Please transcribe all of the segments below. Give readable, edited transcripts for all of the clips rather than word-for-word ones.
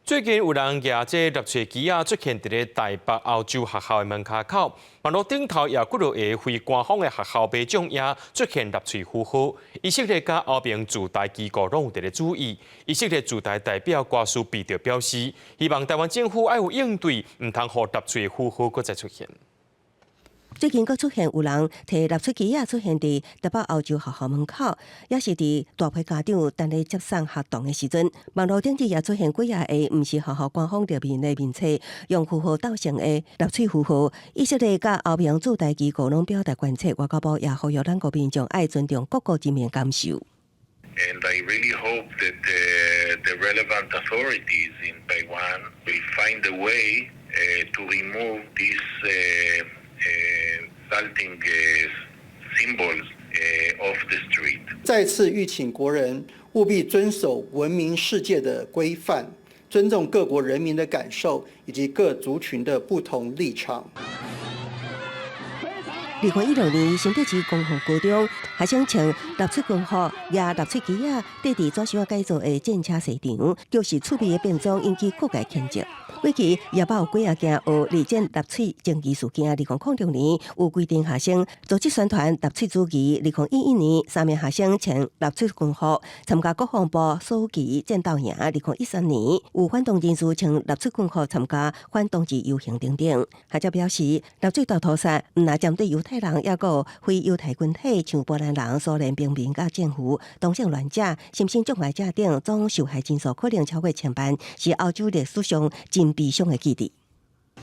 最近有人舉這納粹旗仔出現佇咧台北歐洲學校的門跤口，網路頂頭也有幾若個非官方的學校民眾也出現納粹符號。以色列佮歐盟駐台機構攏有佇咧注意。以色列駐台代表瓜斯彼得表示，希望台灣政府愛有應對，毋通予納粹符號閣再出現。最近閣出現有人提納粹旗仔出現佇台北歐洲學校門口，也是佇大批家長等咧接送學童的時陣，網路頂頭也出現幾仔个毋是學校官方頁面的面冊，用符號鬥成的納粹符號。以色列佮歐盟駐台機構攏表達關切，外交部也呼籲咱國民眾愛尊重各國人民感受。 And I really hope that the relevant authorities in Taiwan will find a way to remove these insulting symbols off the street. 再次籲請國人務必遵守文明世界的規範，尊重各國人民的感受以及各族群的不同立場。2016年，新北市光復高中學生穿納粹軍服、舉納粹旗仔，綴佇紙箱改造的戰車賽場，就是趣味的變裝，引起各界譴責。過去也捌有幾仔件學二戰納粹爭議事件。2006年有規定學生組織宣傳納粹主義。2011年，三名學生穿納粹軍服參加國防部暑期戰鬥營。2013年有反同人士穿納粹軍服參加反同志遊行等等。學者表示，納粹大屠殺毋但針對猶太人，抑閣有非猶太群體，像波蘭人、蘇聯平民佮戰俘、同性戀者、身心障礙者等，總受害人數可能超過千萬，是歐洲歷史上真悲傷的記憶。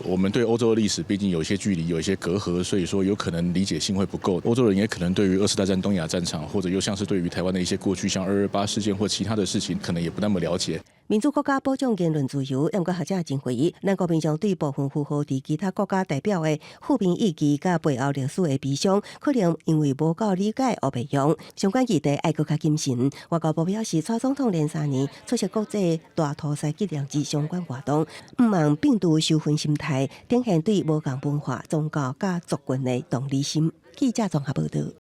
我們對歐洲的歷史畢竟有些距離，有一些隔閡，所以說有可能理解性會不夠。歐洲人也可能對於二次大戰東亞戰場，或者又像是對於台灣的一些過去，像228事件或其他的事情，可能也不那麼了解。民主國家保障言論自由，毋過學者真懷疑，咱國民眾對部分符號佇其他國家代表的負面意義佮背後歷史的悲傷，可能因為無夠理解而袂用。相關議題愛閣較謹慎。外交部表示，蔡總統連3年出席國際大屠殺紀念日相關活動，毋望摒除仇恨心態，展現對無仝文化、宗教佮族群的同理心。記者綜合報導。